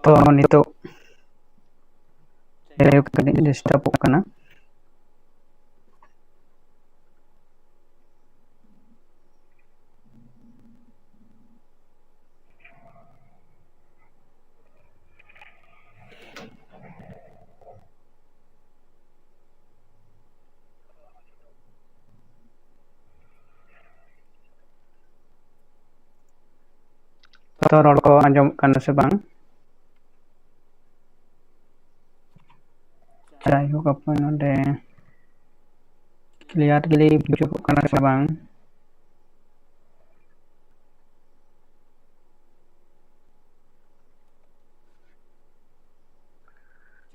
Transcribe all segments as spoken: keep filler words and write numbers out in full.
ᱛᱚ ᱱᱤᱛᱚᱜ ᱡᱟᱭᱦᱳᱠ ᱠᱟᱹᱴᱤᱡ ᱰᱤᱥᱴᱟᱵᱚᱜ ᱠᱟᱱᱟ᱾ ᱛᱚ ᱨᱚᱲ ᱠᱚ ᱟᱸᱡᱚᱢᱚᱜ ᱠᱟᱱᱟ ᱥᱮ ᱵᱟᱝ? ᱡᱟᱭᱦᱳᱠ, ᱟᱯᱮ ᱱᱚᱰᱮ ᱠᱞᱤᱭᱟᱨᱞᱤ ᱵᱩᱡᱩᱜᱚᱜ ᱠᱟᱱᱟ ᱥᱮ ᱵᱟᱝ?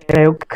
ᱡᱟᱭᱦᱳᱠ,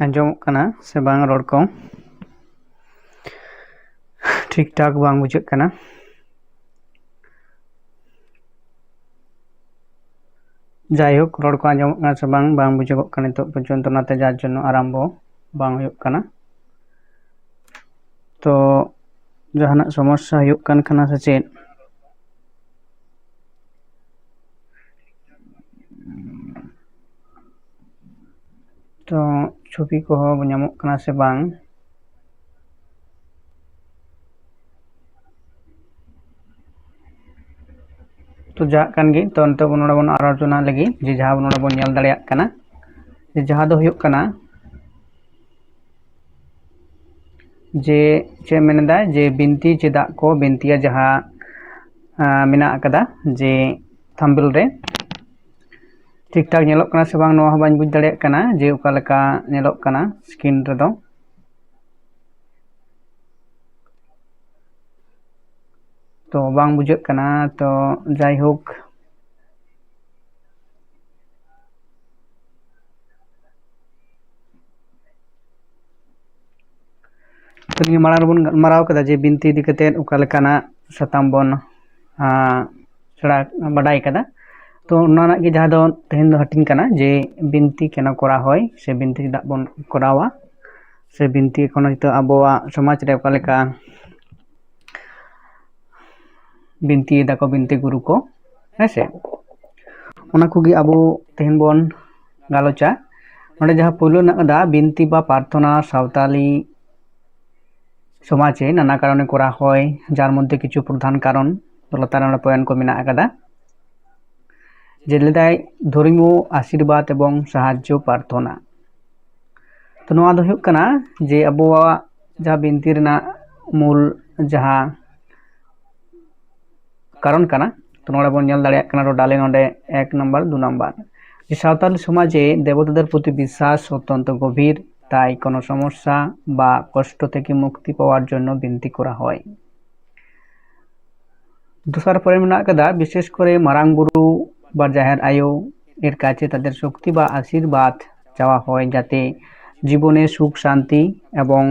ᱟᱸᱡᱚᱢᱚᱜ ᱠᱟᱱᱟ ᱥᱮ ᱵᱟᱝ ᱨᱚᱲ ᱠᱚ? ᱴᱷᱤᱠ ᱴᱷᱟᱠ ᱵᱟᱝ ᱵᱩᱡᱷᱟᱹᱜ ᱠᱟᱱᱟ᱾ ᱡᱟᱭᱦᱳᱠ, ᱨᱚᱲ ᱠᱚ ᱟᱸᱡᱚᱢᱚᱜ ᱠᱟᱱᱟ ᱥᱮ ᱵᱟᱝ, ᱵᱟᱝ ᱵᱩᱡᱷᱟᱹᱜᱚᱜ ᱠᱟᱱᱟ ᱱᱤᱛᱚᱜ ᱯᱚᱨᱡᱚᱱᱛᱚ, ᱚᱱᱟᱛᱮ ᱡᱟᱨ ᱡᱚᱱᱱᱚ ᱟᱨᱟᱢᱵᱚ ᱵᱟᱝ ᱦᱩᱭᱩᱜ ᱠᱟᱱᱟ᱾ ᱛᱚ ᱡᱟᱦᱟᱱᱟᱜ ᱥᱚᱢᱚᱥᱥᱟ ᱦᱩᱭᱩᱜ ᱠᱟᱱ ᱠᱷᱟᱱᱟ ᱥᱮ ᱪᱮᱫ? ᱛᱚ ᱪᱷᱚᱵᱤ ᱠᱚᱦᱚᱸ ᱧᱟᱢᱚᱜ ᱠᱟᱱᱟ ᱥᱮ ᱵᱟᱝ? ᱛᱚ ᱡᱟᱦᱟᱸ ᱠᱟᱱ ᱜᱮ, ᱛᱚ ᱱᱤᱛᱚᱜ ᱱᱚᱰᱮ ᱵᱚᱱ ᱟᱨ ᱟᱞᱳᱪᱚᱱᱟ ᱞᱟᱹᱜᱤᱫ ᱡᱮ ᱡᱟᱦᱟᱸ ᱱᱚᱰᱮ ᱵᱚᱱ ᱧᱮᱞ ᱫᱟᱲᱮᱭᱟᱜ ᱠᱟᱱᱟ, ᱡᱮ ᱡᱟᱦᱟᱸ ᱫᱚ ᱦᱩᱭᱩᱜ ᱠᱟᱱᱟ ᱡᱮ ᱪᱮᱫ ᱢᱮᱱᱫᱟ ᱡᱮ ᱵᱤᱱᱛᱤ ᱪᱮᱫᱟᱜ ᱠᱚ ᱵᱤᱱᱛᱤᱭᱟ, ᱡᱟᱦᱟᱸ ᱟᱸ, ᱢᱮᱱᱟᱜ ᱟᱠᱟᱫᱟ ᱡᱮ ᱛᱷᱟᱢᱵᱮᱞ ᱨᱮ᱾ ᱴᱷᱤᱠ ᱴᱷᱟᱠ ᱧᱮᱞᱚᱜ ᱠᱟᱱᱟ ᱥᱮ ᱵᱟᱝ, ᱱᱚᱣᱟ ᱦᱚᱸ ᱵᱟᱹᱧ ᱵᱩᱡᱽ ᱫᱟᱲᱮᱭᱟᱜ ᱠᱟᱱᱟ ᱡᱮ ᱚᱠᱟ ᱞᱮᱠᱟ ᱧᱮᱞᱚᱜ ᱠᱟᱱᱟ ᱥᱠᱨᱤᱱ ᱨᱮᱫᱚ᱾ ᱛᱚ ᱵᱟᱝ ᱵᱩᱡᱷᱟᱹᱜ ᱠᱟᱱᱟ, ᱛᱚ ᱡᱟᱭᱦᱳᱠ᱾ ᱛᱚ ᱱᱤᱭᱟᱹ ᱢᱟᱲᱟᱝ ᱨᱮᱵᱚᱱ ᱜᱟᱞᱢᱟᱨᱟᱣ ᱠᱟᱫᱟ ᱡᱮ ᱵᱤᱱᱛᱤ ᱤᱫᱤ ᱠᱟᱛᱮᱫ ᱚᱠᱟ ᱞᱮᱠᱟᱱᱟᱜ ᱥᱟᱛᱟᱢ ᱵᱚᱱ, ᱟᱸ, ᱥᱮᱬᱟ, ᱵᱟᱰᱟᱭ ᱠᱟᱫᱟ᱾ ᱛᱚ ᱚᱱᱟ ᱨᱮᱱᱟᱜ ᱜᱮ ᱡᱟᱦᱟᱸ ᱫᱚ ᱛᱮᱦᱮᱧ ᱫᱚ ᱦᱟᱹᱴᱤᱧ ᱠᱟᱱᱟ ᱡᱮ ᱵᱤᱱᱛᱤ ᱠᱮᱱᱚ ᱠᱚᱨᱟ ᱦᱚᱭ, ᱥᱮ ᱵᱤᱱᱛᱤ ᱪᱮᱫᱟᱜ ᱵᱚᱱ ᱠᱚᱨᱟᱣᱟ, ᱥᱮ ᱵᱤᱱᱛᱤ ᱮᱠᱷᱚᱱᱳ ᱱᱤᱛᱚᱜ ᱟᱵᱚᱣᱟᱜ ᱥᱚᱢᱟᱡᱽ ᱨᱮ ᱚᱠᱟ ᱞᱮᱠᱟ ᱵᱤᱱᱛᱤᱭ ᱫᱟᱠᱚ ᱵᱤᱱᱛᱤ ᱜᱩᱨᱩ ᱠᱚ, ᱦᱮᱸ ᱥᱮ? ᱚᱱᱟ ᱠᱚᱜᱮ ᱟᱵᱚ ᱛᱮᱦᱮᱧ ᱵᱚᱱ ᱜᱟᱞᱚᱪᱟ᱾ ᱱᱚᱰᱮ ᱡᱟᱦᱟᱸ ᱯᱳᱭᱞᱳ ᱢᱮᱱᱟᱜ ᱠᱟᱫᱟ, ᱵᱤᱱᱛᱤ ᱵᱟ ᱯᱨᱟᱨᱛᱷᱚᱱᱟ ᱥᱟᱶᱛᱟᱞᱤ ᱥᱚᱢᱟᱡᱽ ᱨᱮ ᱱᱟᱱᱟ ᱠᱟᱨᱚᱱᱮ ᱠᱚᱨᱟ ᱦᱚᱭ, ᱡᱟᱨ ᱢᱚᱫᱽᱫᱷᱮ ᱠᱤᱪᱷᱩ ᱯᱨᱚᱫᱷᱟᱱ ᱠᱟᱨᱚᱱ, ᱛᱚ ᱞᱟᱛᱟᱨ ᱨᱮ ᱚᱱᱟ ᱯᱚᱭᱮᱱᱴ ᱠᱚ ᱢᱮᱱᱟᱜ ᱟᱠᱟᱫᱟ᱾ ᱡᱮ ᱞᱟᱹᱭᱫᱟᱭ ᱫᱷᱚᱨᱢᱤᱭᱚ ᱟᱥᱤᱨᱵᱟᱫᱽ ᱮᱵᱚᱝ ᱥᱟᱦᱟᱡᱽᱡᱚ ᱯᱨᱟᱨᱛᱷᱚᱱᱟ᱾ ᱛᱚ ᱱᱚᱣᱟ ᱫᱚ ᱦᱩᱭᱩᱜ ᱠᱟᱱᱟ ᱡᱮ ᱟᱵᱚᱣᱟᱜ ᱡᱟᱦᱟᱸ ᱵᱤᱱᱛᱤ ᱨᱮᱱᱟᱜ ᱢᱩᱞ ᱡᱟᱦᱟᱸ ᱠᱟᱨᱚᱱ ᱠᱟᱱᱟ, ᱛᱚ ᱱᱚᱰᱮ ᱵᱚᱱ ᱧᱮᱞ ᱫᱟᱲᱮᱭᱟᱜ ᱠᱟᱱᱟ ᱨᱚᱰᱟᱞᱮ ᱱᱚᱰᱮ ᱮᱠ ᱱᱟᱢᱵᱟᱨ, ᱫᱩ ᱱᱟᱢᱵᱟᱨ, ᱡᱮ ᱥᱟᱶᱛᱟᱞ ᱥᱚᱢᱟᱡᱽ ᱮ ᱫᱮᱵᱚᱛᱟদের প্রতি বিশ্বাস অত্যন্ত গভীর, তাই কোনো সমস্যা বা কষ্ট থেকে মুক্তি পাওয়ার জন্য বিনতি করা হয়। ᱫᱚᱥᱟᱨ ᱯᱚᱨᱮ ᱢᱮᱱᱟᱜ ᱟᱠᱟᱫᱟ, ᱵᱤᱥᱮᱥ ᱠᱚᱨᱮ ᱢᱟᱨᱟᱝ ᱵᱩᱨᱩ ᱵᱟ ᱡᱟᱦᱮᱨ ᱟᱭᱳ ᱮᱨ ᱠᱟᱪᱷᱮ ᱛᱟᱫᱮᱨ ᱥᱚᱠᱛᱤ ᱵᱟ ᱟᱥᱤᱨᱵᱟᱫᱽ ᱪᱟᱣᱟ ᱦᱚᱭ, ᱡᱟᱛᱮ ᱡᱤᱵᱚᱱᱮ ᱥᱩᱠ ᱥᱟᱱᱛᱤ ᱮᱵᱚᱝ,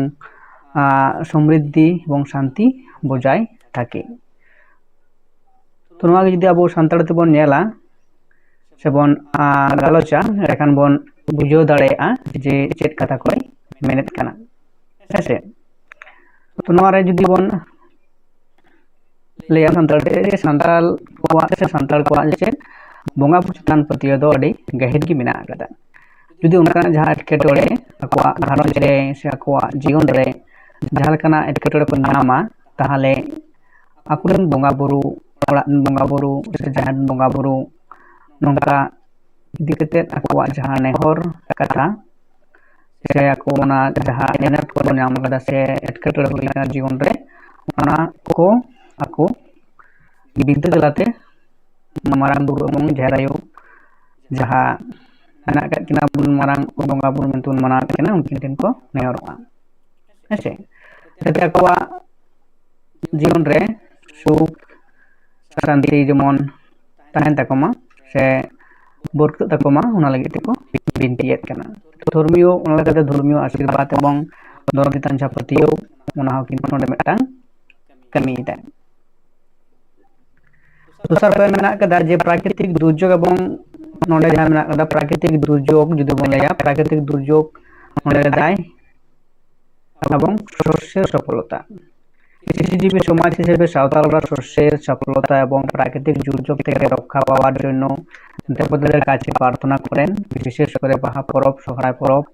ᱟᱸ, ᱥᱚᱢᱨᱤᱫᱷᱤ ᱮᱵᱚᱝ ᱥᱟᱱᱛᱤ ᱵᱚᱡᱟᱭ ᱛᱷᱟᱠᱮ᱾ ᱛᱚ ᱱᱚᱣᱟ ᱜᱮ ᱡᱩᱫᱤ ᱟᱵᱚ ᱥᱟᱱᱛᱟᱲ ᱛᱮᱵᱚᱱ ᱧᱮᱞᱟ ᱥᱮᱵᱚᱱ, ᱟᱸ, ᱜᱟᱞᱚᱪᱟ, ᱮᱸᱰᱮᱠᱷᱟᱱ ᱵᱚᱱ ᱵᱩᱡᱷᱟᱹᱣ ᱫᱟᱲᱮᱭᱟᱜᱼᱟ ᱡᱮ ᱪᱮᱫ ᱠᱟᱛᱷᱟ ᱠᱚᱭ ᱢᱮᱱᱮᱫ ᱠᱟᱱᱟ, ᱦᱮᱸ ᱥᱮ? ᱛᱚ ᱱᱚᱣᱟ ᱨᱮ ᱡᱩᱫᱤ ᱵᱚᱱ ᱞᱟᱹᱭᱟ ᱥᱟᱱᱛᱟᱲ ᱛᱮ, ᱥᱟᱱᱛᱟᱲ ᱠᱚᱣᱟᱜ ᱥᱮ ᱥᱟᱱᱛᱟᱲ ᱠᱚᱣᱟᱜ ᱪᱮᱫ ᱵᱚᱸᱜᱟ ᱵᱩᱨᱩ ᱪᱮᱛᱟᱱ ᱯᱟᱹᱛᱭᱟᱹᱣ ᱫᱚ ᱟᱹᱰᱤ ᱜᱟᱹᱦᱤᱨ ᱜᱮ ᱢᱮᱱᱟᱜ ᱟᱠᱟᱫᱟ᱾ ᱡᱩᱫᱤ ᱚᱱᱠᱟᱱᱟᱜ ᱡᱟᱦᱟᱸ ᱮᱴᱠᱮᱴᱚᱬᱮ ᱟᱠᱚᱣᱟᱜ ᱜᱷᱟᱨᱚᱸᱡᱽ ᱨᱮ ᱥᱮ ᱟᱠᱚᱣᱟᱜ ᱡᱤᱭᱚᱱ ᱨᱮ ᱡᱟᱦᱟᱸ ᱞᱮᱠᱟᱱᱟᱜ ᱮᱴᱠᱮᱴᱚᱬᱮ ᱠᱚ ᱧᱟᱢᱟ, ᱛᱟᱦᱚᱞᱮ ᱟᱠᱚᱨᱮᱱ ᱵᱚᱸᱜᱟ ᱵᱩᱨᱩ ᱚᱲᱟᱜ ᱨᱮᱱ ᱵᱚᱸᱜᱟ ᱵᱩᱨᱩ ᱥᱮ ᱡᱟᱦᱮᱨ ᱨᱮᱱ ᱵᱚᱸᱜᱟ ᱵᱩᱨᱩ, ᱱᱚᱝᱠᱟ ᱤᱫᱤ ᱠᱟᱛᱮᱫ ᱟᱠᱚᱣᱟᱜ ᱡᱟᱦᱟᱸ ᱱᱮᱦᱚᱨ ᱠᱟᱛᱷᱟ ᱥᱮ ᱟᱠᱚ ᱚᱱᱟ ᱡᱟᱦᱟᱸ ᱟᱹᱱᱟᱹᱛ ᱠᱚ ᱧᱟᱢ ᱠᱟᱫᱟ ᱥᱮ ᱮᱴᱠᱮᱴᱚᱬᱮ ᱦᱩᱭ ᱟᱠᱟᱱᱟ ᱡᱤᱭᱚᱱ ᱨᱮ, ᱚᱱᱟ ᱠᱚ ᱟᱠᱚ ᱵᱤᱱᱛᱤ ᱛᱟᱞᱟᱛᱮ ᱢᱟᱨᱟᱝ ᱵᱩᱨᱩ ᱮᱵᱚᱝ ᱡᱟᱦᱮᱨ ᱟᱭᱳ ᱡᱟᱦᱟᱸ ᱢᱮᱱᱟᱜ ᱟᱠᱟᱫ ᱠᱤᱱᱟ, ᱵᱚᱱ ᱢᱟᱨᱟᱝ ᱵᱚᱸᱜᱟ ᱵᱩᱨᱩ ᱢᱮᱱᱛᱮ ᱵᱚᱱ ᱢᱟᱱᱟᱣ ᱟᱠᱟᱫ ᱠᱤᱱᱟ, ᱩᱱᱠᱤᱱ ᱴᱷᱮᱱ ᱠᱚ ᱱᱮᱦᱚᱨᱚᱜᱼᱟ᱾ ᱦᱮᱸᱥᱮ? ᱡᱟᱛᱮ ᱟᱠᱚᱣᱟᱜ ᱡᱤᱭᱚᱱ ᱨᱮ ᱥᱩᱠ ᱥᱟᱱᱛᱤ ᱡᱮᱢᱚᱱ ᱛᱟᱦᱮᱱ ᱛᱟᱠᱚ ᱢᱟ ᱥᱮ ᱵᱚᱨᱠᱟᱹᱜ ᱛᱟᱠᱚ ᱢᱟ, ᱚᱱᱟ ᱞᱟᱹᱜᱤᱫ ᱛᱮᱠᱚ ᱵᱤᱱᱛᱤᱭᱮᱫ ᱠᱟᱱᱟ᱾ ᱫᱷᱚᱨᱢᱤᱭᱚ, ᱚᱱᱟ ᱞᱮᱠᱟᱛᱮ ᱫᱷᱚᱨᱢᱤᱭᱚ ᱟᱥᱤᱨᱵᱟᱫᱽ ᱮᱵᱚᱝ ᱫᱷᱚᱨᱚᱢ ᱪᱮᱛᱟᱱ ᱡᱟᱦᱟᱸ ᱯᱟᱹᱛᱭᱟᱹᱣ, ᱚᱱᱟ ᱦᱚᱸ ᱠᱤᱱᱛᱩ ᱱᱚᱰᱮ ᱢᱤᱫᱴᱟᱝ ᱠᱟᱹᱢᱤᱭᱮᱫᱟᱭ᱾ ᱫᱚᱥᱟᱨ ᱯᱚᱭᱮᱱᱴ ᱢᱮᱱᱟᱜ ᱠᱟᱫᱟ ᱡᱮ ᱯᱨᱟᱠᱨᱤᱛᱤᱠ ᱫᱩᱨᱡᱳᱜᱽ ᱮᱵᱚᱝ, ᱱᱚᱰᱮ ᱡᱟᱦᱟᱸ ᱢᱮᱱᱟᱜ ᱠᱟᱫᱟ ᱯᱨᱟᱠᱨᱤᱛᱤᱠ ᱫᱩᱨᱡᱳᱜᱽ, ᱡᱩᱫᱤ ᱵᱚᱱ ᱞᱟᱹᱭᱟ ᱯᱨᱟᱠᱨᱤᱛᱤᱠ ᱫᱩᱨᱡᱳᱜᱽ, ᱱᱚᱰᱮ ᱫᱟᱭ ᱮᱵᱚᱝ ᱥᱚᱥᱭᱚ ᱥᱚᱯᱷᱚᱞᱚᱛᱟ᱾ ᱠᱨᱤᱥᱤᱡᱤᱵᱤ ᱥᱚᱢᱟᱡᱽ ᱦᱤᱥᱮᱵᱮ ᱥᱟᱶᱛᱟ ᱨᱮᱱᱟᱜ ᱥᱚᱥᱭᱚ ᱥᱚᱯᱷᱚᱞᱚᱛᱟ ᱮᱵᱚᱝ ᱯᱨᱟᱠᱨᱤᱛᱤᱠ ᱫᱩᱨᱡᱳᱜᱽ ᱛᱷᱮᱠᱮ ᱨᱚᱠᱠᱷᱟ ᱯᱟᱣᱟর জন্য দেবতাদের কাছে প্রার্থনা করেন। বিশেষ করে বাহা পরব, সোহরাই পরব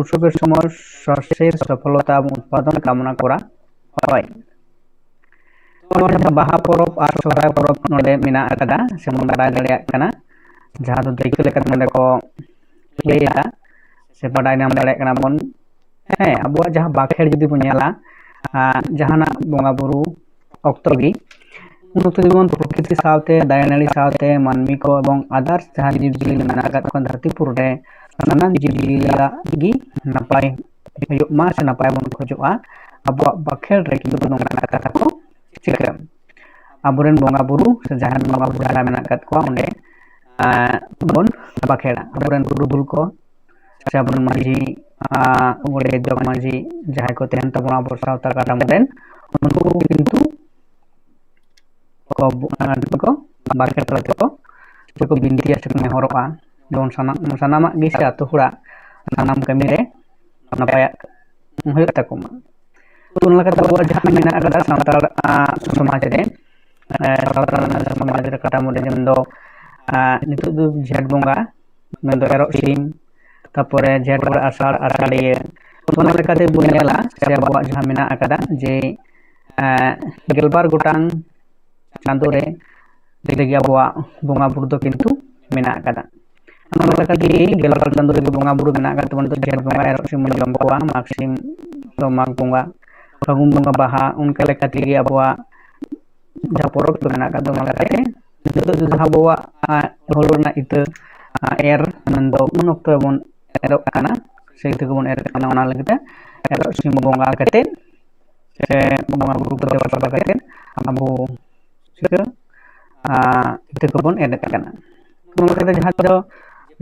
উৎসবের সময় শস্যের সফলতা এবং উৎপাদন কামনা করা হয়। ᱱᱚᱣᱟ ᱡᱟᱦᱟᱸ ᱵᱟᱦᱟ ᱯᱚᱨᱚᱵᱽ ᱟᱨ ᱥᱚᱦᱨᱟᱭ ᱯᱚᱨᱚᱵᱽ ᱱᱚᱰᱮ ᱢᱮᱱᱟᱜ ᱟᱠᱟᱫᱟ, ᱥᱮᱵᱚᱱ ᱵᱟᱰᱟᱭ ᱫᱟᱲᱮᱭᱟᱜ ᱠᱟᱱᱟ, ᱡᱟᱦᱟᱸ ᱫᱚ ᱫᱟᱹᱭᱠᱟᱹ ᱞᱮᱠᱟᱛᱮ ᱱᱚᱰᱮ ᱠᱚ ᱞᱟᱹᱭ ᱮᱫᱟ ᱥᱮ ᱵᱟᱰᱟᱭ ᱧᱟᱢ ᱫᱟᱲᱮᱭᱟᱜ ᱠᱟᱱᱟ ᱵᱚᱱ᱾ ᱦᱮᱸ, ᱟᱵᱚᱣᱟᱜ ᱡᱟᱦᱟᱸ ᱵᱟᱠᱷᱮᱲ ᱡᱩᱫᱤ ᱵᱚᱱ ᱧᱮᱞᱟ, ᱟᱨ ᱡᱟᱦᱟᱱᱟᱜ ᱵᱚᱸᱜᱟ ᱵᱩᱨᱩ ᱚᱠᱛᱚ ᱜᱮ, ᱩᱱ ᱚᱠᱛᱚ ᱡᱮᱢᱚᱱ ᱯᱨᱚᱠᱨᱤᱛᱤ ᱥᱟᱶᱛᱮ, ᱫᱟᱨᱮ ᱱᱟᱹᱲᱤ ᱥᱟᱶᱛᱮ, ᱢᱟᱹᱱᱢᱤ ᱠᱚ ᱮᱵᱚᱝ others ᱡᱟᱦᱟᱸ ᱡᱤᱵᱽ ᱡᱤᱭᱟᱹᱞᱤ ᱢᱮᱱᱟᱜ ᱟᱠᱟᱫ ᱠᱚᱣᱟ ᱫᱷᱟᱹᱨᱛᱤᱯᱩᱨ ᱨᱮ, ᱥᱟᱱᱟᱢ ᱡᱤᱵᱽ ᱡᱤᱭᱟᱹᱞᱤᱭᱟᱜ ᱜᱮ ᱱᱟᱯᱟᱭ ᱦᱩᱭᱩᱜ ᱢᱟ ᱥᱮ ᱱᱟᱯᱟᱭ ᱵᱚᱱ ᱠᱷᱚᱡᱚᱜᱼᱟ᱾ ᱟᱵᱚᱣᱟᱜ ᱵᱟᱠᱷᱮᱲ ᱨᱮ ᱠᱤᱱᱛᱩ ᱱᱚᱝᱠᱟᱱᱟᱜ ᱠᱟᱛᱷᱟ ᱠᱚ ᱪᱤᱠᱟᱹᱜᱼᱟ᱾ ᱟᱵᱚᱨᱮᱱ ᱵᱚᱸᱜᱟ ᱵᱩᱨᱩ ᱥᱮ ᱡᱟᱦᱟᱸᱭ ᱵᱚᱸᱜᱟ ᱵᱩᱨᱩ ᱡᱟᱦᱟᱸ ᱢᱮᱱᱟᱜ ᱟᱠᱟᱫ ᱠᱚᱣᱟ ᱚᱸᱰᱮ, ᱟᱸ, ᱵᱚᱱ ᱵᱟᱠᱷᱮᱲᱟ᱾ ᱟᱵᱚᱨᱮᱱ ᱯᱩᱨᱩᱫᱷᱩᱞ ᱠᱚ ᱥᱮ ᱟᱵᱚᱨᱮᱱ ᱢᱟᱹᱡᱷᱤ, ᱟᱸ, ᱜᱚᱰᱮᱛ, ᱡᱚᱜᱽ ᱢᱟᱹᱡᱷᱤ ᱡᱟᱦᱟᱸᱭ ᱠᱚ ᱛᱟᱦᱮᱱ ᱛᱟᱵᱚᱱᱟ ᱟᱵᱚ ᱥᱟᱶᱛᱟ ᱠᱟᱴᱷᱟᱢᱳ ᱨᱮᱱ, ᱩᱱᱠᱩ ᱠᱚ ᱠᱤᱱᱛᱩ ᱠᱚ ᱵᱚ-, ᱟᱸ, ᱠᱚ ᱵᱟᱠᱷᱮᱲ ᱛᱟᱞᱟ ᱛᱮᱠᱚ, ᱥᱮᱠᱚ ᱵᱤᱱᱛᱤᱭᱟ ᱥᱮᱠᱚ ᱱᱮᱦᱚᱨᱚᱜᱼᱟ, ᱡᱮᱢᱚᱱ ᱥᱟᱱᱟᱢ, ᱥᱟᱱᱟᱢᱟᱜ ᱜᱮ ᱥᱮ ᱟᱛᱳ ᱦᱚᱲᱟᱜ ᱥᱟᱱᱟᱢ ᱠᱟᱹᱢᱤ ᱨᱮ ᱱᱟᱯᱟᱭᱟᱜ ᱦᱩᱭᱩᱜ ᱛᱟᱠᱚ ᱢᱟ᱾ ᱛᱚ, ᱚᱱᱟ ᱞᱮᱠᱟᱛᱮ ᱟᱵᱚᱣᱟᱜ ᱡᱟᱦᱟᱸ ᱢᱮᱱᱟᱜ ᱟᱠᱟᱫᱟ ᱥᱟᱱᱛᱟᱲ, ᱟᱸ, ᱥᱚᱢᱟᱡᱽ ᱨᱮ, ᱮᱸ, ᱥᱟᱱᱛᱟᱲ ᱥᱚᱢᱟᱡᱽ ᱨᱮ ᱠᱟᱴᱷᱟᱢᱳ ᱨᱮ ᱡᱮᱢᱚᱱ ᱫᱚ, ᱟᱸ, ᱱᱤᱛᱚᱜ ᱫᱚ ᱡᱷᱮᱸᱴ ᱵᱚᱸᱜᱟ, ᱢᱮᱱᱫᱚ ᱮᱨᱚᱜ ᱥᱤᱢ, ᱛᱟᱯᱚᱨᱮ ᱡᱷᱮᱸᱴ ᱵᱚᱸᱜᱟ ᱟᱥᱟᱲ, ᱟᱥᱟᱲᱤᱭᱟᱹ᱾ ᱛᱚ, ᱚᱱᱟ ᱞᱮᱠᱟᱛᱮ ᱵᱚᱱ ᱧᱮᱞᱟ ᱥᱮ ᱟᱵᱚᱣᱟᱜ ᱡᱟᱦᱟᱸ ᱢᱮᱱᱟᱜ ᱟᱠᱟᱫᱟ ᱡᱮ, ᱮᱸ, ᱜᱮᱞᱵᱟᱨ ᱜᱚᱴᱟᱝ ᱪᱟᱸᱫᱳ ᱨᱮ ᱨᱮᱜᱮ ᱟᱵᱚᱣᱟᱜ ᱵᱚᱸᱜᱟ ᱵᱩᱨᱩ ᱫᱚ ᱠᱤᱱᱛᱩ ᱢᱮᱱᱟᱜ ᱟᱠᱟᱫᱟ᱾ ᱱᱚᱣᱟ ᱞᱮᱠᱟ ᱛᱮᱜᱮ ᱜᱮᱞᱵᱟᱨ ᱪᱟᱸᱫᱳ ᱨᱮᱜᱮ ᱵᱚᱸᱜᱟ ᱵᱩᱨᱩ ᱢᱮᱱᱟᱜ ᱟᱠᱟᱫ ᱛᱟᱵᱚᱱᱟ᱾ ᱡᱷᱮᱸᱴ ᱵᱚᱸᱜᱟ ᱮᱨᱚᱜ ᱥᱤᱢ ᱵᱚᱱ ᱡᱚᱢ ᱠᱚᱣᱟ, ᱢᱟᱜᱽ ᱥᱤᱢ ᱫᱚ ᱢᱟᱜᱽ ᱵᱚᱸᱜᱟ, ᱯᱷᱟᱹᱜᱩᱱ ᱵᱚᱸᱜᱟ ᱵᱟᱦᱟ, ᱚᱱᱠᱟ ᱞᱮᱠᱟ ᱛᱮᱜᱮ ᱟᱵᱚᱣᱟᱜ ᱡᱟᱦᱟᱸ ᱯᱚᱨᱚᱵᱽ ᱠᱚ ᱢᱮᱱᱟᱜ ᱟᱠᱟᱫ ᱛᱟᱵᱚᱱᱟ᱾ ᱚᱱᱟ ᱞᱮᱠᱟᱛᱮ ᱱᱤᱛᱚᱜ ᱫᱚ ᱡᱟᱦᱟᱸ ᱟᱵᱚᱣᱟᱜ ᱦᱩᱲᱩ ᱨᱮᱱᱟᱜ ᱤᱛᱟᱹ ᱮᱨ ᱢᱮᱱᱫᱚ ᱩᱱ ᱚᱠᱛᱚ ᱵᱚᱱ ᱮᱨᱚᱜ ᱠᱟᱱᱟ, ᱥᱮ ᱤᱛᱟᱹ ᱠᱚᱵᱚᱱ ᱮᱨ ᱠᱟᱱᱟ, ᱚᱱᱟ ᱞᱟᱹᱜᱤᱫ ᱛᱮ ᱮᱨᱚᱜ ᱥᱤᱢ ᱵᱚᱸᱜᱟ ᱠᱟᱛᱮ ᱥᱮ ᱵᱚᱸᱜᱟ ᱵᱩᱨᱩ ᱠᱚ ᱫᱮᱵᱟ ᱥᱮᱵᱟ ᱠᱟᱛᱮ ᱟᱵᱚ ᱪᱤᱠᱟᱹ ᱤᱛᱟᱹ ᱠᱚᱵᱚᱱ ᱮᱨᱮᱫ ᱠᱟᱱᱟ᱾ ᱱᱚᱣᱟ ᱠᱟᱛᱮ ᱡᱟᱦᱟᱸ ᱫᱚ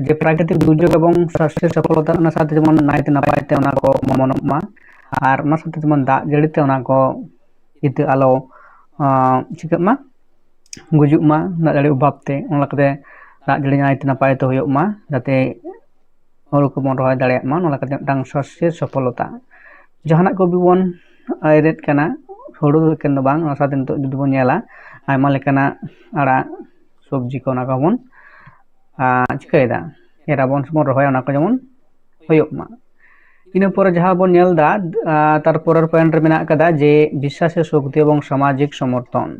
ᱡᱮ ᱯᱨᱟᱠᱨᱤᱛᱤᱠ ᱫᱩᱨᱡᱳᱜᱽ ᱮᱵᱚᱝ ᱥᱟᱥᱛᱷᱚ ᱥᱚᱯᱷᱚᱞᱚᱛᱟ, ᱚᱱᱟ ᱥᱟᱶᱛᱮ ᱡᱮᱢᱚᱱ ᱱᱟᱭᱛᱮ ᱱᱟᱯᱟᱭ ᱛᱮ ᱚᱱᱟ ᱠᱚ ᱚᱢᱚᱱᱚᱜ ᱢᱟ᱾ ᱟᱨ ᱚᱱᱟ ᱥᱟᱶᱛᱮ ᱡᱮᱢᱚᱱ ᱫᱟᱜ ᱡᱟᱹᱲᱤ ᱛᱮ ᱚᱱᱟ ᱠᱚ ᱤᱛᱟᱹ ᱟᱞᱚ ᱪᱤᱠᱟᱹᱜ ᱢᱟ, ᱜᱩᱡᱩᱜ ᱢᱟ ᱫᱟᱜ ᱡᱟᱹᱲᱤ ᱚᱵᱷᱟᱵ ᱛᱮ᱾ ᱚᱱᱟ ᱞᱮᱠᱟᱛᱮ ᱫᱟᱜ ᱡᱟᱹᱲᱤ ᱱᱟᱭᱛᱮ ᱱᱟᱯᱟᱭ ᱛᱮ ᱦᱩᱭᱩᱜ ᱢᱟ, ᱡᱟᱛᱮ ᱦᱩᱲᱩ ᱠᱚᱵᱚᱱ ᱨᱚᱦᱚᱭ ᱫᱟᱲᱮᱭᱟᱜ ᱢᱟ᱾ ᱱᱚᱣᱟ ᱞᱮᱠᱟᱛᱮ ᱢᱤᱫᱴᱟᱝ ᱥᱟᱥᱛᱷᱚ ᱥᱚᱯᱷᱚᱞᱚᱛᱟ᱾ ᱡᱟᱦᱟᱱᱟᱜ ᱠᱚᱜᱮ ᱵᱚᱱ ᱮᱨᱮᱫ ᱠᱟᱱᱟ, ᱦᱩᱲᱩ ᱮᱠᱮᱱ ᱫᱚ ᱵᱟᱝ, ᱚᱱᱟ ᱥᱟᱶᱛᱮ ᱱᱤᱛᱚᱜ ᱡᱩᱫᱤ ᱵᱚᱱ ᱧᱮᱞᱟ, ᱟᱭᱢᱟ ᱞᱮᱠᱟᱱᱟᱜ ᱟᱲᱟᱜ, ᱥᱚᱵᱽᱡᱤ ᱠᱚ, ᱚᱱᱟ ᱠᱚᱦᱚᱸ ᱵᱚᱱ ᱪᱤᱠᱟᱹᱭᱮᱫᱟ, ᱮᱨ ᱟᱵᱚᱱ ᱥᱮᱵᱚᱱ ᱨᱚᱦᱚᱭᱟ, ᱚᱱᱟ ᱠᱚ ᱡᱮᱢᱚᱱ ᱦᱩᱭᱩᱜ ᱢᱟ᱾ ᱤᱱᱟᱹ ᱯᱚᱨᱮ ᱡᱟᱦᱟᱸ ᱵᱚᱱ ᱧᱮᱞ ᱮᱫᱟ, ᱛᱟᱨᱯᱚᱨᱮᱨ ᱯᱚᱭᱮᱱᱴ ᱨᱮ ᱢᱮᱱᱟᱜ ᱟᱠᱟᱫᱟ ᱡᱮ ᱵᱤᱥᱥᱟᱥ ᱥᱮ ᱥᱚᱠᱛᱤ ᱮᱵᱚᱝ ᱥᱟᱢᱟᱡᱤᱠ ᱥᱚᱢᱚᱨᱛᱷᱚᱱ᱾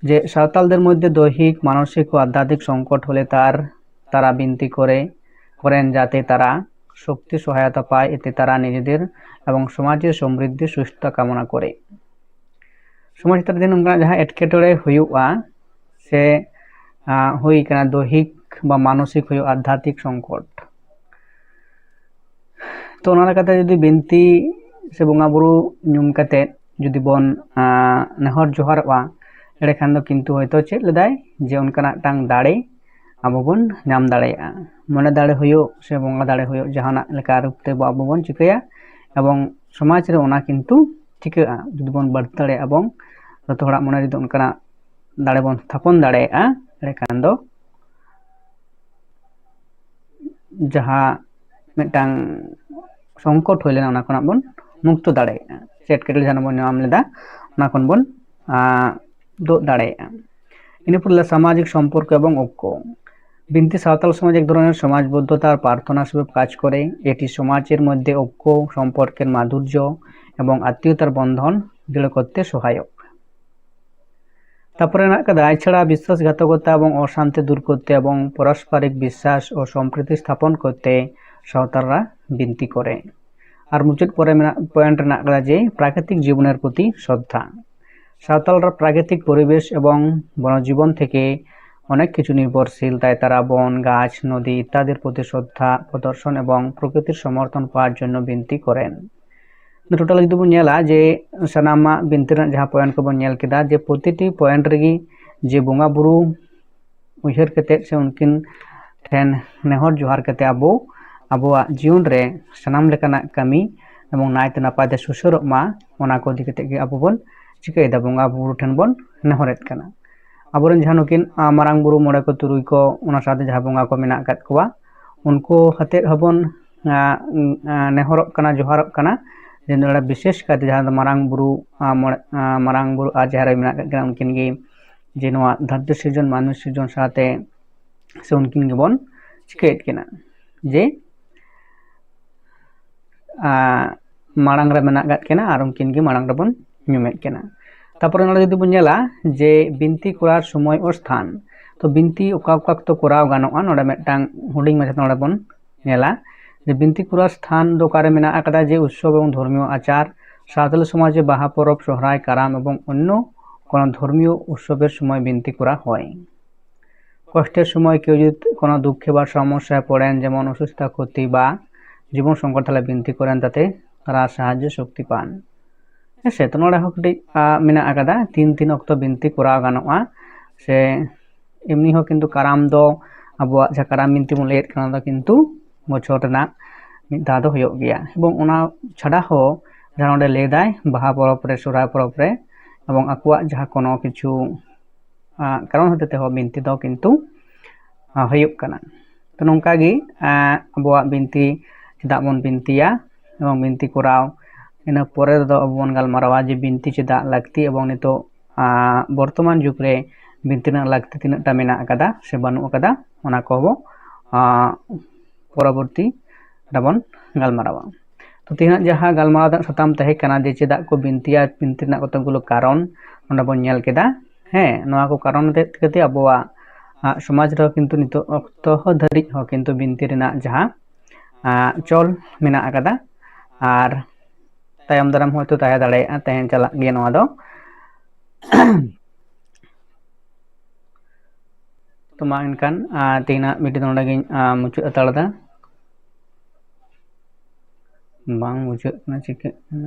ᱡᱮ ᱥᱟᱶᱛᱟᱞ ᱫᱮᱨ ᱢᱚᱫᱽᱫᱷᱮ ᱫᱚᱭᱦᱤᱠ ᱢᱟᱱᱚᱥᱤᱠ ᱚ ᱟᱫᱷᱭᱟᱛᱢᱤᱠ ᱥᱚᱝᱠᱚᱴ ᱦᱚᱞᱮ ᱛᱟᱨ ᱛᱟᱨᱟ ᱵᱤᱱᱛᱤ ᱠᱚᱨᱮ ᱠᱚᱨᱮᱱ ᱡᱟᱛᱮ ᱛᱟᱨᱟ ᱥᱚᱠᱛᱤ ᱥᱚᱦᱟᱭᱚᱛᱟ ᱯᱟᱭ, ᱮᱛᱮ ᱛᱟᱨᱟ ᱱᱤᱡᱮᱫᱮᱨ ᱮᱵᱚᱝ ᱥᱚᱢᱟᱡᱽ ᱥᱚᱢᱨᱤᱫᱷᱤ ᱥᱩᱥᱛᱷᱟ ᱠᱟᱢᱚᱱᱟ ᱠᱚᱨᱮ᱾ ᱥᱚᱢᱟᱡᱽ ᱪᱮᱛᱟᱱ ᱨᱮ ᱡᱩᱫᱤ ᱱᱚᱝᱠᱟᱱᱟᱜ ᱡᱟᱦᱟᱸ ᱮᱴᱠᱮᱴᱚᱬᱮ ᱦᱩᱭᱩᱜᱼᱟ ᱥᱮ ᱦᱩᱭ ᱠᱟᱱᱟ, ᱫᱚᱭᱦᱤᱠ ᱵᱟ ᱢᱟᱱᱚᱥᱤᱠ ᱦᱩᱭᱩᱜᱼᱟ, ᱟᱫᱷᱭᱟᱛᱢᱤᱠ ᱥᱚᱝᱠᱚᱴ, ᱛᱚ ᱚᱱᱟ ᱞᱮᱠᱟᱛᱮ ᱡᱩᱫᱤ ᱵᱤᱱᱛᱤ ᱥᱮ ᱵᱚᱸᱜᱟ ᱵᱩᱨᱩ ᱧᱩᱢ ᱠᱟᱛᱮ ᱡᱩᱫᱤ ᱵᱚᱱ ᱱᱮᱦᱚᱨ ᱡᱚᱦᱟᱨᱚᱜᱼᱟ, ᱮᱸᱰᱮᱠᱷᱟᱱ ᱫᱚ ᱠᱤᱱᱛᱩ ᱦᱚᱭᱛᱳ ᱪᱮᱫ ᱞᱮᱫᱟᱭ ᱡᱮ ᱚᱱᱠᱟᱱᱟᱜ ᱢᱤᱫᱴᱟᱝ ᱫᱟᱲᱮ ᱟᱵᱚ ᱵᱚᱱ ᱧᱟᱢ ᱫᱟᱲᱮᱭᱟᱜᱼᱟ᱾ ᱢᱚᱱᱮ ᱫᱟᱲᱮ ᱦᱩᱭᱩᱜ ᱥᱮ ᱵᱚᱸᱜᱟ ᱫᱟᱲᱮ ᱦᱩᱭᱩᱜ, ᱡᱟᱦᱟᱱᱟᱜ ᱞᱮᱠᱟ ᱨᱩᱯ ᱛᱮ ᱟᱵᱚ ᱵᱚᱱ ᱪᱤᱠᱟᱹᱭᱟ, ᱮᱵᱚᱝ ᱥᱚᱢᱟᱡᱽ ᱨᱮ ᱚᱱᱟ ᱠᱤᱱᱛᱩ ᱪᱤᱠᱟᱹᱜᱼᱟ᱾ ᱡᱩᱫᱤ ᱵᱚᱱ ᱵᱟᱹᱲᱛᱤ ᱫᱟᱲᱮᱭᱟᱜᱼᱟ ᱮᱵᱚᱝ ᱡᱚᱛᱚ ᱦᱚᱲᱟᱜ ᱢᱚᱱᱮ ᱨᱮᱫᱚ ᱚᱱᱠᱟᱱᱟᱜ ᱫᱟᱲᱮ ᱵᱚᱱ ᱛᱷᱟᱯᱚᱱ ᱫᱟᱲᱮᱭᱟᱜᱼᱟ, ᱮᱸᱰᱮᱠᱷᱟᱱ ᱫᱚ ᱡᱟᱦᱟᱸ ᱢᱤᱫᱴᱟᱝ ᱥᱚᱝᱠᱚᱴ ᱦᱩᱭ ᱞᱮᱱᱟ, ᱚᱱᱟ ᱠᱷᱚᱱᱟᱜ ᱵᱚᱱ ᱢᱩᱠᱛᱚ ᱫᱟᱲᱮᱭᱟᱜᱼᱟ᱾ ᱥᱮ ᱮᱴᱠᱮᱴᱚᱬᱮ ᱡᱟᱦᱟᱸ ᱵᱚᱱ ᱧᱟᱢ ᱞᱮᱫᱟ, ᱚᱱᱟ ᱠᱷᱚᱱ ᱵᱚᱱ ᱛᱩᱫ ᱫᱟᱲᱮᱭᱟᱜᱼᱟ᱾ ᱤᱱᱟᱹ ᱯᱚᱨᱮ ᱥᱟᱢᱟᱡᱤᱠ ᱥᱚᱢᱯᱚᱨᱠᱚ ᱮᱵᱚᱝ ᱳᱠᱠᱚ᱾ ᱵᱤᱱᱛᱤ ᱥᱟᱶᱛᱟᱞ ᱥᱚᱢᱟᱡᱽ এক ধরনের সমাজবদ্ধতা আর প্রার্থনা স্বরূপ কাজ করে। এটি সমাজের মধ্যে ঐক্য, সম্পর্কের মাধুর্য এবং আত্মীয়তার বন্ধন দৃঢ় করতে সহায়ক। ᱛᱟᱨᱯᱚᱨᱮ ᱢᱮᱱᱟᱜ ᱠᱟᱫᱟ, ᱮᱪᱷᱟᱲᱟ ᱵᱤᱥᱥᱟᱥᱜᱷᱟᱛᱚᱠᱚᱛᱟ ᱮᱵᱚᱝ ᱚᱥᱟᱱᱛᱤ ᱫᱩᱨ ᱠᱚᱨᱛᱮ ᱮᱵᱚᱝ ᱯᱚᱨᱚᱥᱯᱚᱨᱤᱠ ᱵᱤᱥᱥᱟᱥ ᱳ ᱥᱚᱢᱯᱨᱤᱛᱤ ᱥᱛᱷᱟᱯᱚᱱ ᱠᱚᱨᱛᱮ ᱥᱟᱶᱛᱟᱞᱨᱟ ᱵᱤᱱᱛᱤ ᱠᱚᱨᱮ᱾ ᱟᱨ ᱢᱩᱪᱟᱹᱫ ᱯᱚᱨᱮ ᱢᱮᱱᱟᱜ, ᱯᱚᱭᱮᱱᱴ ᱨᱮ ᱢᱮᱱᱟᱜ ᱠᱟᱫᱟ ᱡᱮ ᱯᱨᱟᱠᱨᱤᱛᱤᱠ ᱡᱤᱵᱚᱱᱮᱨ ᱯᱨᱚᱛᱤ ᱥᱨᱚᱫᱷᱟ᱾ ᱥᱟᱶᱛᱟᱞ ᱨᱮ ᱯᱨᱟᱠᱨᱤᱛᱤᱠ ᱯᱚᱨᱤᱵᱮᱥ ᱮᱵᱚᱝ ᱵᱚᱱᱚᱡᱤᱵᱚᱱ ᱛᱷᱮᱠᱮ ᱚᱱᱮᱠ ᱠᱤᱪᱷᱩ ᱱᱤᱨᱵᱷᱚᱨᱥᱤᱞ, ᱛᱟᱭ ᱛᱟᱨᱟ ᱵᱚᱱ, ᱜᱟᱪᱷ, ᱱᱚᱫᱤ ᱤᱛᱛᱟᱫᱤᱨ ᱯᱨᱚᱛᱤ ᱥᱨᱚᱫᱷᱟ ᱯᱨᱚᱫᱚᱨᱥᱚᱱ ᱮᱵᱚᱝ ᱯᱨᱚᱠᱨᱤᱛᱤᱨ ᱥᱚᱢᱚᱨᱛᱷᱚᱱ ᱯᱟᱣᱟᱨ ᱡᱚᱱᱱᱚ ᱵᱤᱱᱛᱤ ᱠᱚᱨᱮᱱ᱾ ᱴᱳᱴᱟᱞ ᱡᱩᱫᱤ ᱵᱚᱱ ᱧᱮᱞᱟ ᱡᱮ ᱥᱟᱱᱟᱢᱟᱜ ᱵᱤᱱᱛᱤ ᱨᱮᱱᱟᱜ ᱡᱟᱦᱟᱸ ᱯᱚᱭᱮᱱᱴ ᱠᱚᱵᱚᱱ ᱧᱮᱞ ᱠᱮᱫᱟ, ᱡᱮ ᱯᱨᱚᱛᱤᱴᱤ ᱯᱚᱭᱮᱱᱴ ᱨᱮᱜᱮ ᱡᱮ ᱵᱚᱸᱜᱟ ᱵᱩᱨᱩ ᱩᱭᱦᱟᱹᱨ ᱠᱟᱛᱮᱫ ᱥᱮ ᱩᱱᱠᱤᱱ ᱴᱷᱮᱱ ᱱᱮᱦᱚᱨ ᱡᱚᱦᱟᱨ ᱠᱟᱛᱮ ᱟᱵᱚ ᱟᱵᱚᱣᱟᱜ ᱡᱤᱭᱚᱱ ᱨᱮ ᱥᱟᱱᱟᱢ ᱞᱮᱠᱟᱱᱟᱜ ᱠᱟᱹᱢᱤ ᱮᱵᱚᱝ ᱱᱟᱭᱛᱮ ᱱᱟᱯᱟᱭ ᱛᱮ ᱥᱩᱥᱟᱹᱨᱚᱜ ᱢᱟ, ᱚᱱᱟ ᱠᱚ ᱤᱫᱤ ᱠᱟᱛᱮᱫ ᱜᱮ ᱟᱵᱚ ᱵᱚᱱ ᱪᱤᱠᱟᱹᱭᱮᱫᱟ, ᱵᱚᱸᱜᱟ ᱵᱩᱨᱩ ᱴᱷᱮᱱ ᱵᱚᱱ ᱱᱮᱦᱚᱨᱮᱫ ᱠᱟᱱᱟ᱾ ᱟᱵᱚᱨᱮᱱ ᱡᱟᱦᱟᱸ ᱱᱩᱠᱤᱱ, ᱟ, ᱢᱟᱨᱟᱝ ᱵᱩᱨᱩ, ᱢᱚᱬᱮ ᱠᱚ, ᱛᱩᱨᱩᱭ ᱠᱚ, ᱚᱱᱟ ᱥᱟᱶᱛᱮ ᱡᱟᱦᱟᱸ ᱵᱚᱸᱜᱟ ᱠᱚ ᱢᱮᱱᱟᱜ ᱟᱠᱟᱫ ᱠᱚᱣᱟ, ᱩᱱᱠᱩ ᱦᱟᱛᱮᱫ ᱦᱚᱸᱵᱚᱱ, ᱟ, ᱟ, ᱱᱮᱦᱚᱨᱚᱜ ᱠᱟᱱᱟ, ᱡᱚᱦᱟᱨᱚᱜ ᱠᱟᱱᱟ, ᱡᱮ ᱱᱚᱰᱮ ᱵᱤᱥᱮᱥ ᱠᱟᱭᱛᱮ ᱡᱟᱦᱟᱸ ᱫᱚ ᱢᱟᱨᱟᱝ ᱵᱩᱨᱩ, ᱟ, ᱢᱚᱬᱮ, ᱟ, ᱢᱟᱨᱟᱝ ᱵᱩᱨᱩ ᱟᱨ ᱡᱟᱦᱮᱨ ᱟᱭᱳ ᱢᱮᱱᱟᱜ ᱟᱠᱟᱫ ᱠᱤᱱᱟ, ᱩᱱᱠᱤᱱ ᱜᱮ ᱡᱮ ᱱᱚᱣᱟ ᱫᱷᱟᱹᱨᱛᱤ ᱥᱤᱨᱡᱚᱱ, ᱢᱟᱹᱱᱢᱤ ᱥᱤᱨᱡᱚᱱ ᱥᱟᱶᱛᱮ ᱥᱮ ᱩᱱᱠᱤᱱ ᱜᱮᱵᱚᱱ ᱪᱤᱠᱟᱹᱭᱮᱫ ᱠᱤᱱᱟ, ᱡᱮ, ᱟ, ᱢᱟᱲᱟᱝ ᱨᱮ ᱢᱮᱱᱟᱜ ᱟᱠᱟᱫ ᱠᱤᱱᱟ ᱟᱨ ᱩᱱᱠᱤᱱ ᱜᱮ ᱢᱟᱲᱟᱝ ᱨᱮᱵᱚᱱ ᱧᱩᱢᱮᱫ ᱠᱤᱱᱟ᱾ ᱛᱟᱨᱯᱚᱨᱮ ᱱᱚᱰᱮ ᱡᱩᱫᱤ ᱵᱚᱱ ᱧᱮᱞᱟ ᱡᱮ ᱵᱤᱱᱛᱤ ᱠᱚᱨᱟᱣ ᱥᱚᱢᱚᱭ ᱳ ᱥᱛᱷᱟᱱ, ᱛᱚ ᱵᱤᱱᱛᱤ ᱚᱠᱟ ᱚᱠᱟ ᱚᱠᱛᱚ ᱠᱚᱨᱟᱣ ᱜᱟᱱᱚᱜᱼᱟ, ᱱᱚᱰᱮ ᱢᱤᱫᱴᱟᱝ ᱦᱩᱰᱤᱧ ᱢᱟᱪᱷᱟ ᱱᱚᱰᱮ ᱵᱚᱱ ᱧᱮᱞᱟ ᱡᱮ ᱵᱤᱱᱛᱤ ᱠᱚᱨᱟᱣ ᱥᱛᱷᱟᱱ ᱫᱚ ᱚᱠᱟᱨᱮ ᱢᱮᱱᱟᱜ ᱟᱠᱟᱫᱟ, ᱡᱮ ᱩᱛᱥᱚᱵ ᱮᱵᱚᱝ ᱫᱷᱚᱨᱢᱤᱭᱚ ᱟᱪᱟᱨ, ᱥᱟᱶᱛᱟᱞᱤ ᱥᱚᱢᱟᱡᱽ ᱨᱮ ᱵᱟᱦᱟ ᱯᱚᱨᱚᱵᱽ, ᱥᱚᱦᱨᱟᱭ, ᱠᱟᱨᱟᱢ ᱮᱵᱚᱝ ᱚᱱᱱᱚ ᱠᱳᱱᱳ ᱫᱷᱚᱨᱢᱤᱭᱚ ᱩᱛᱥᱚᱵᱮᱨ ᱥᱚᱢᱚᱭ ᱵᱤᱱᱛᱤ ᱠᱚᱨᱟ ᱦᱚᱭ᱾ ᱠᱚᱥᱴᱮᱨ ᱥᱚᱢᱚᱭ ᱠᱮᱣ ᱡᱩᱫᱤ ᱠᱳᱱᱳ ᱫᱩᱠᱠᱷᱮ ᱵᱟ ᱥᱚᱢᱚᱥᱥᱟᱭ ᱯᱚᱲᱮᱱ, ᱡᱮᱢᱚᱱ ᱚᱥᱩᱥᱛᱷᱟ, ᱠᱷᱚᱛᱤ ᱵᱟ ᱡᱤᱵᱚᱱ ᱥᱚᱝᱠᱚᱴ, ᱛᱟᱦᱞᱮ ᱵᱤᱱᱛᱤ ᱠᱚᱨᱮᱱ ᱛᱟᱛᱮ ᱛᱟᱨᱟ ᱥᱟᱦᱟᱡᱽᱡᱚ ᱥᱚᱠᱛᱤ ᱯᱟᱱ᱾ ᱦᱮᱸᱥᱮ, ᱛᱚ ᱱᱚᱰᱮ ᱦᱚᱸ ᱠᱟᱹᱴᱤᱡ, ᱟ, ᱢᱮᱱᱟᱜ ᱟᱠᱟᱫᱟ ᱛᱤᱱ ᱛᱤᱱ ᱚᱠᱛᱚ ᱵᱤᱱᱛᱤ ᱠᱚᱨᱟᱣ ᱜᱟᱱᱚᱜᱼᱟ᱾ ᱥᱮ ᱮᱢᱱᱤ ᱦᱚᱸ ᱠᱤᱱᱛᱩ ᱠᱟᱨᱟᱢ ᱫᱚ ᱟᱵᱚᱣᱟᱜ ᱡᱟᱦᱟᱸ ᱠᱟᱨᱟᱢ ᱵᱤᱱᱛᱤ ᱵᱚᱱ ᱞᱟᱹᱭᱮᱫ ᱠᱟᱱᱟ, ᱚᱱᱟ ᱫᱚ ᱠᱤᱱᱛᱩ ᱵᱚᱪᱷᱚᱨ ᱨᱮᱱᱟᱜ ᱢᱤᱫ ᱫᱷᱟᱣ ᱫᱚ ᱦᱩᱭᱩᱜ ᱜᱮᱭᱟ᱾ ᱮᱵᱚᱝ ᱚᱱᱟ ᱪᱷᱟᱰᱟ ᱦᱚᱸ ᱡᱟᱦᱟᱸ ᱱᱚᱰᱮ ᱞᱟᱹᱭ ᱫᱟᱭ ᱵᱟᱦᱟ ᱯᱚᱨᱚᱵᱽ ᱨᱮ, ᱥᱚᱦᱨᱟᱭ ᱯᱚᱨᱚᱵᱽ ᱨᱮ, ᱮᱵᱚᱝ ᱟᱠᱚᱣᱟᱜ ᱡᱟᱦᱟᱸ ᱠᱳᱱᱳ ᱠᱤᱪᱷᱩ, ᱟ, ᱠᱟᱨᱚᱱ ᱦᱚᱛᱮ ᱛᱮᱦᱚᱸ ᱵᱤᱱᱛᱤ ᱫᱚ ᱠᱤᱱᱛᱩ, ᱟ, ᱦᱩᱭᱩᱜ ᱠᱟᱱᱟ᱾ ᱛᱚ ᱱᱚᱝᱠᱟ ᱜᱮ, ᱟ, ᱟᱵᱚᱣᱟᱜ ᱵᱤᱱᱛᱤ ᱪᱮᱫᱟᱜ ᱵᱚᱱ ᱵᱤᱱᱛᱤᱭᱟ ᱮᱵᱚᱝ ᱵᱤᱱᱛᱤ ᱠᱚᱨᱟᱣ, ᱤᱱᱟᱹ ᱯᱚᱨᱮ ᱨᱮᱫᱚ ᱟᱵᱚ ᱵᱚᱱ ᱜᱟᱞᱢᱟᱨᱟᱣᱟ ᱡᱮ ᱵᱤᱱᱛᱤ ᱪᱮᱫᱟᱜ ᱞᱟᱹᱠᱛᱤ ᱮᱵᱚᱝ ᱱᱤᱛᱚᱜ, ᱟ, ᱵᱚᱨᱛᱚᱢᱟᱱ ᱡᱩᱜᱽ ᱨᱮ ᱵᱤᱱᱛᱤ ᱨᱮᱱᱟᱜ ᱞᱟᱹᱠᱛᱤ ᱛᱤᱱᱟᱹᱜ ᱴᱟ ᱢᱮᱱᱟᱜ ᱟᱠᱟᱫᱟ ᱥᱮ ᱵᱟᱹᱱᱩᱜ ᱟᱠᱟᱫᱟ, ᱚᱱᱟ ᱠᱚᱦᱚᱸ, ᱟ, ᱯᱚᱨᱚᱵᱚᱨᱛᱤ ᱨᱮᱵᱚᱱ ᱜᱟᱞᱢᱟᱨᱟᱣᱟ᱾ ᱛᱚ ᱛᱮᱦᱮᱧᱟᱜ ᱡᱟᱦᱟᱸ ᱜᱟᱞᱢᱟᱨᱟᱣ ᱨᱮᱱᱟᱜ ᱥᱟᱛᱟᱢ ᱛᱟᱦᱮᱸ ᱠᱟᱱᱟ ᱡᱮ ᱪᱮᱫᱟᱜ ᱠᱚ ᱵᱤᱱᱛᱤᱭᱟ, ᱵᱤᱱᱛᱤ ᱨᱮᱱᱟᱜ ᱠᱚᱛᱚᱠ ᱜᱩᱞᱳ ᱠᱟᱨᱚᱱ ᱚᱸᱰᱮ ᱵᱚᱱ ᱧᱮᱞ ᱠᱮᱫᱟ᱾ ᱦᱮᱸ, ᱱᱚᱣᱟ ᱠᱚ ᱠᱟᱨᱚᱱ ᱦᱚᱛᱮᱡ ᱛᱮᱜᱮ ᱟᱵᱚᱣᱟᱜ ᱟᱜ, ᱥᱚᱢᱟᱡᱽ ᱨᱮᱦᱚᱸ ᱠᱤᱱᱛᱩ ᱱᱤᱛᱚᱜ ᱚᱠᱛᱚ ᱦᱚᱸ ᱫᱷᱟᱹᱨᱤᱡ ᱦᱚᱸ ᱠᱤᱱᱛᱩ ᱵᱤᱱᱛᱤ ᱨᱮᱱᱟᱜ ᱡᱟᱦᱟᱸ ᱟᱜ, ᱪᱚᱞ ᱢᱮᱱᱟᱜ ᱟᱠᱟᱫᱟ᱾ ᱟᱨ ᱛᱟᱭᱚᱢ ᱫᱟᱨᱟᱢ ᱦᱚᱭᱛᱳ ᱛᱟᱦᱮᱸ ᱫᱟᱲᱮᱭᱟᱜᱼᱟ, ᱛᱟᱦᱮᱸ ᱪᱟᱞᱟᱜ ᱜᱮᱭᱟ ᱱᱚᱣᱟ ᱫᱚ᱾ ᱛᱚ ᱢᱟ ᱮᱱᱠᱷᱟᱱ ᱟᱨ ᱛᱮᱦᱮᱧᱟᱜ ᱵᱷᱤᱰᱤᱭᱳ ᱫᱚ ᱱᱚᱰᱮ ᱜᱤᱧ ᱟᱨ ᱢᱩᱪᱟᱹᱫ ᱦᱟᱛᱟᱲ ᱮᱫᱟ᱾ ᱵᱟᱝ ᱵᱩᱡᱷᱟᱹᱜ ᱠᱟᱱᱟ ᱪᱤᱠᱟᱹᱜ ᱠᱟᱱᱟ᱾